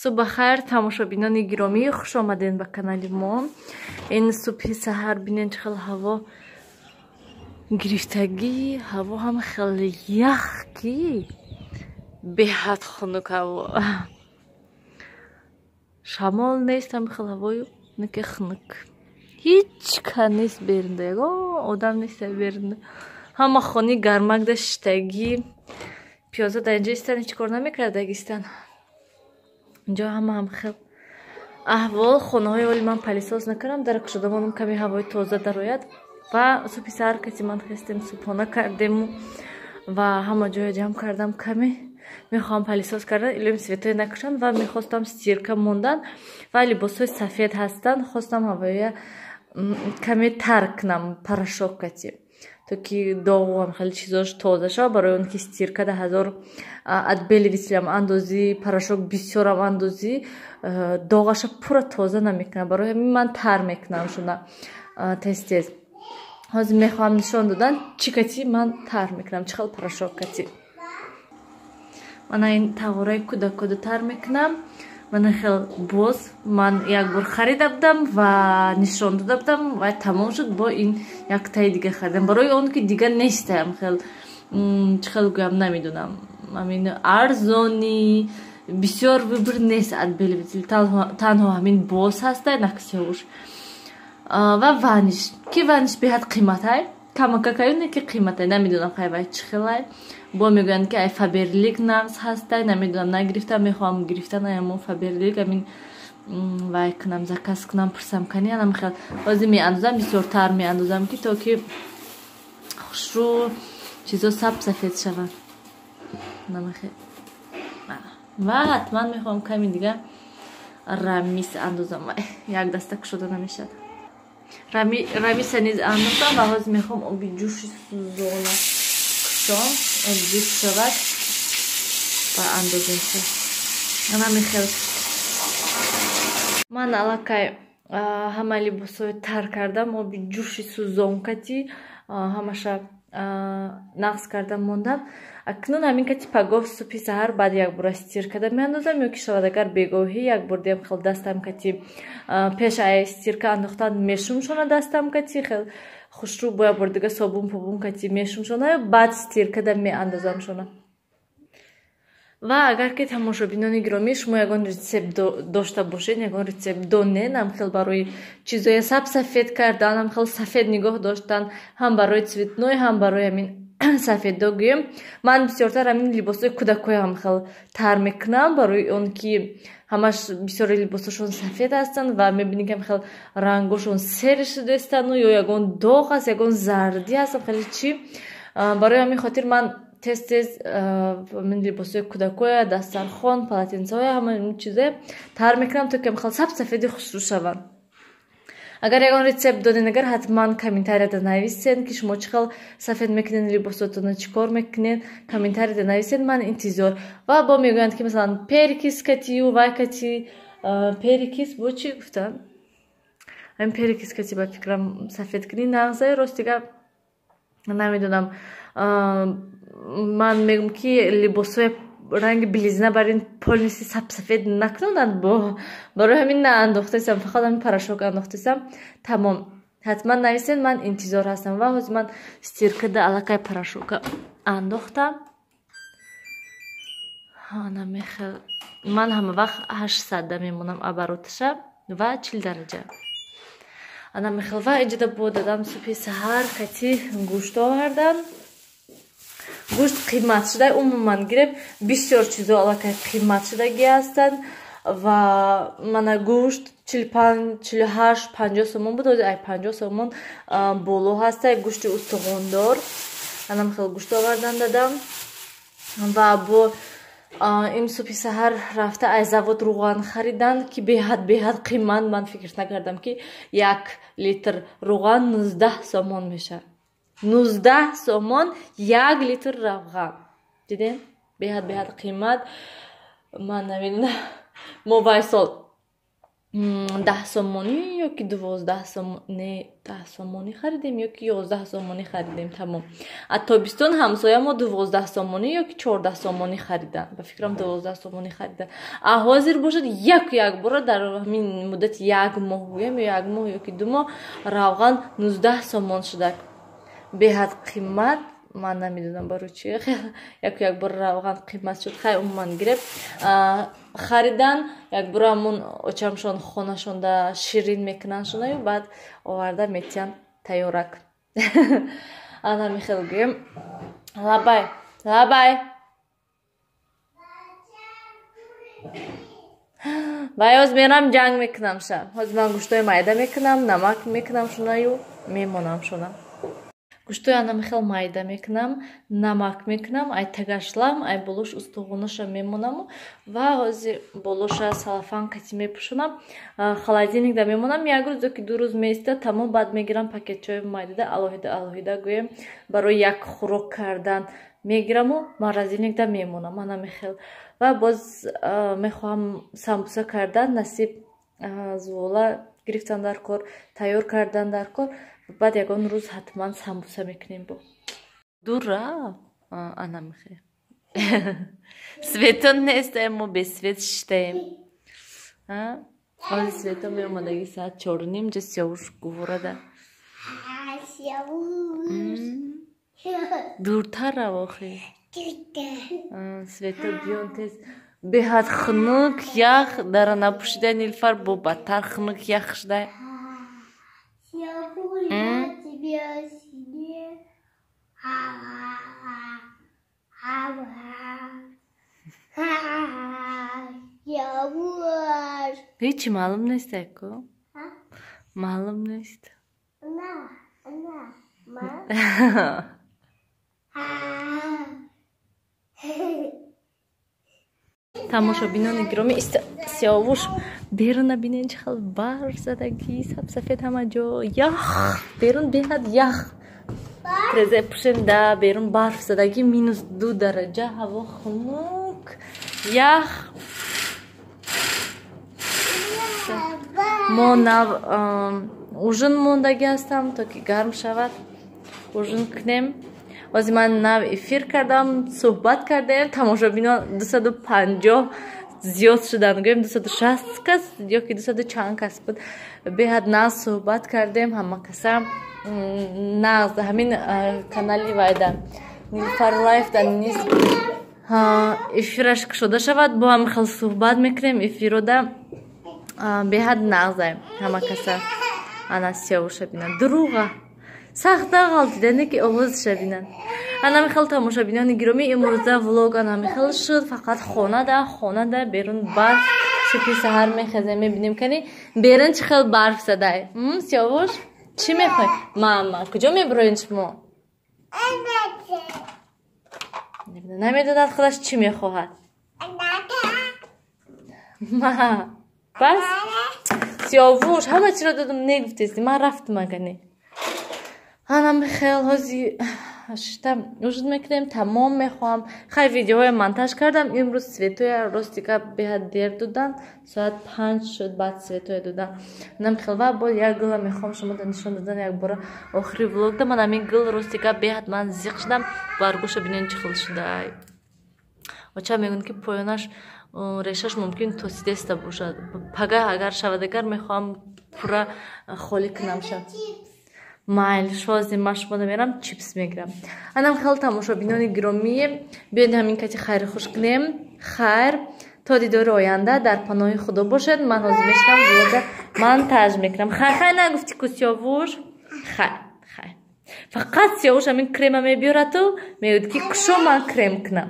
Субҳ бахайр, тамошобинони гиромӣ, хуш омадед ба канали мо. Ин субҳи саҳар бинед, чӣ хел ҳаво гирифтагӣ, ҳаво ҳам хеле ях, ки беҳад хунук ҳаво. Шамол нест, ҳам хел ҳавою ки хунук. Ҳеҷ ка нест берунда, ягон одам нест берунда. Ҳама хони гармакда шиштагӣ. Пиёза дар инҷо истан, ҳеҷ кор намекардагистан. Инҷо ҳама ҳам хел аҳвол. Хонаҳои оли ман пылесос накардам, дар кушода монам, каме ҳавои тоза дарояд. Ва субҳи саҳар каси ман хестем, субҳона кардему ва ҳама ҷоя ҷамъ кардам. Каме мехоҳам пылесос кардан, илоҳим, светое накушанд. Ва мехостам стирка мондан ва либосҳои сафед ҳастанд, хостам ҳавоя каме тар кунам порошок кати, то ки доғу хеле чизош тоза шавад. Барои он ки стирка да ҳазор отбеливателям андозӣ, порошок бисёрам андозӣ, доғаша пурра тоза намекунам. Барои ҳамин ман тар мекунам шуна тез тез. Ҳозир мехоҳам нишон додан, чӣ кати ман тар мекунам, чӣ хел порошок кати. Мана ин тағораи кӯдакода тар мекунам. Мана хел боз ман як бор харида будам ва нишон дода будам ва тамом шуд. Бо ин яктаи дига харидам, барои он ки дига нестаям. Хел, чӣ хел гӯям, намедонам, ҳамин арзонӣ бисёр выбор нест. Отбеливатель танҳо ҳамин боз ҳаста, наксиёвуш ва Ваниш, ки Ваниш беҳад қиматай, камакакаюне ки қиматай. Намедонам, хайвай чӣ хелай. Бо мегӯянд, ки ай Фаберлик нағз ҳастай. Намедонам, нагирифтам, мехоҳам гирифтан аямо Фаберлик амин вай кунам, заказ кунам, пурсам кани. Анам хел ҳозир меандозам, бисёртар меандозам, ки то ки хушрӯ чизо саб сафед шаванд. Ва ҳатман мехоҳам ками дига Рамис андозам, як даста кушода намешавад. Рамиса низ андохтам ва ҳозир мехоҳам оби ҷӯши сӯзона кушом, об ҷӯш шавад ва андозем. Анамихел ман аллакай ҳама либосҳои тар кардам, оби ҷӯши сӯзон кати ҳамаша нағз кардам, мондам. Акнун ҳамин кати пагоҳ субҳи саҳар баъд якбора стиркада меандозам, ё ки шавад, агар бегоҳӣ як бор диям хел дастам кати пеш ай стирка андохтан мешумшона, дастам кати хел хушрӯ бо як бор дига собун побун кати мешумшона, баъд стиркада меандозамшона. Ва агар ки, тамошобинони гиромӣ, шумо ягон рецепт дошта бошед, ягон рецепт донен, ҳам хел барои чизоя саб сафед кардан, ҳам хел сафед нигоҳ доштан, ҳам барои цветной, ҳам барои ҳамин сафедо гӯем, ман бисёртар ҳамин либосҳои кӯдакҳоям хел тар мекунам, барои он ки ҳамаш бисёри либосҳошон сафед ҳастанд ва мебинӣ, ки хел рангошон сер шудаистану ё ягон доғ аст, ягон зардӣ аст, хеле чӣ. Барои ҳамин хотир ман тез тез ҳамин либосҳои кӯдакоя, дастархон, полотенцаҳоя, ҳама чизое тар мекунам, то ки хел саб сафеди хушрӯ шаванд. Агар ягон рецепт доден, агар ҳатман комментарияда нависен, ки шумо чӣ хел сафед мекунед либосотона, чӣ кор мекунед, комментарияда нависен, ман интизор. Ва бо мегӯянд, ки масалан перекись катию вай кати, перекись бо чӣ гуфтам, ҳамин перекись кати ба фикрам сафед кунӣ нағзае. Ростига намедонам, ман мегӯм, ки либосҳои ранги Белизна бар ин полностью сабсафед накунанд. Бо барои ҳамин наандохтасам, фақат ҳамин порошок андохтасам, тамом. Ҳатман нависен, ман интизор ҳастам. Ва ҳозир ман стиркада аллакай порошока андохтам. Намехел ман ҳама вақт 800-да мемонам обороташа ва 40 дараҷа. Ана мехел. Ва инҷода бо дадам субҳи саҳар кати гӯшт овардан. Гӯшт қимат шуда, умуман гирем, бисёр чизо аллакай қимат шудагӣ ҳастанд. Ва мана гӯшт 45, 48, 50 сомон буд, ҳозир ай 50 сомон боло ҳаста гӯшти устухондор. Анам хел гӯшт овардан дадам. Ва бо ин субҳи саҳар рафта ай завод рӯған харидан, ки беҳад беҳад қимат. Ман фикр накардам, ки 1 литр рӯған 19 сомон мешавад. 19 сомон 1 литр равған, дидем, беҳад беҳад қимат. Ман намедонам, мо вай сол 10 сомонӣ ё ки 12 сомонӣ, не, 10 сомонӣ харидем ё ки 11 сомонӣ харидем, тамом. А тобистон ҳамсоя мо 12 сомонӣ ё ки 14 сомонӣ харидан, ба фикрам, 12 сомонӣ харидан. А ҳозир бошад, яку якбора дар ҳамин муддати як моҳ гӯям, ё як моҳ, ё ки 2 моҳ, равған 19 сомон шудак, беҳад қимат. Ман намедонам, барои чи яку якбора равған қимат шуд. Хай, умуман гиреб харидан, якбора ҳамун очамшон хонашонда ширин мекунанд шунаю, баъд оварда метиҳанд тайёрак. Ана михел гӯем. Лабай, лабай, вай, ҳоз мерам, ҷанг мекунам ша. Ҳозир ман гӯштои майда мекунам, намак мекунам шунаю, мемонам шуна. Гӯштои ана михел майда мекунам, намак мекунам, ай тагашлам, ай болош устуғунаша мемонаму ва ҳозир болоша салафан кати мепӯшонам, холодильникда мемонам, як рӯз ё ки 2 рӯз меиста, тамом. Баъд мегирам, пакетчаи майдада алоҳида алоҳида гӯем, барои як хӯрок кардан мегираму морозильникда мемонам, ана михел. Ва боз мехоҳам самбуса кардан, насиб, зувола гирифтан дар кор, тайёр кардан дар кор. Баъд ягон рӯз ҳатман самбуса мекунем. Бо дура ана михе свето нест, мо бесвет шиштаем. Ҳозир свето меомадаги, соат 4:30 ҷа. Сиёвуш гуворада, дуртар рав охи, свето биён тез. Беҳад хунук, ях, дара напӯшида Нилфар, бо бадтар хунук, ях шуда. Ҳечи маълум нест, аку, маълум нест. Тамошобинони гиромӣ, Сиёвуш беруна бинен, чӣ хел барф задагӣ, сабсафед ҳама ҷо, ях берун, беҳад ях. Трезе пӯшем да, берун барф задагӣ, -2 дараҷа ҳаво, хунук, ях. Мо нав ужин мондагӣ ҳастам, то ки гарм шавад, ужин кунем. Ҳозир ман нав эфир кардам, суҳбат кардем, тамошобинон 250 зиёд шуданд, гӯем, 260 кас ё ки дусаду чанд кас буд. Беҳад нағз суҳбат кардем, ҳама каса нағз. Ҳамин канали вайда, Нилфар Лайф да низ эфираш кушода шавад, бо ҳам хел суҳбат мекунем эфирода. Беҳад нағза ҳама каса. Ана Сиёвуша бинанд, дурӯға сахт нағалтидане ки овозша бинанд. Ана михел, тамошобинони гиромӣ, имрӯза влог ана михел шуд. Фақат хонада, хонада, берун барф. Субҳи саҳар мехезем, мебинем, кани берун чӣ хел барф задай. Сиёвуш, чӣ мехоҳӣ? Мама, куҷо мебуроен шумо? Намедонад худаш чӣ мехоҳад. Ма бас, Сиёвуш, ҳама чиро додам, негуфтеси, ман рафтам агане. Ана михел, ҳози шита ужин мекунем, тамом. Мехоҳам, хай, видеоҳоя монтаж кардам имрӯз. Светоя, рости гап, беҳад дер додан, соат 5 шуд, баъд светоя додан. Ана михел. Ва боз як гула мехоҳам шумо нишон додан якбора охири влогда. Ман ҳамин гул, рости гап, беҳад ман зиқ шудам. Баргӯша бинен, чӣ хел шудай. Оча мегӯянд, ки поёнаш, решаш мумкин тосидеста бошад. Пага агар шавад, агар мехоҳам пурра холӣ кунам ша. Майл, шози ман шумода мерам, чипс мегирам. Анам хел, тамошобинони гиромӣ, биёед ҳамин кати хайри хуш кунем. Хайр, то дидори оянда, дар паноҳи Худо бошед. Ман ҳозир мешинам, влога монтаж мекунам. Хай, хай нагуфти ку, Сиёвуш? Хай, хай. Фақат Сиёвуш ҳамин крема мебиёраду мегӯяд, ки кушо, ман крем кунам.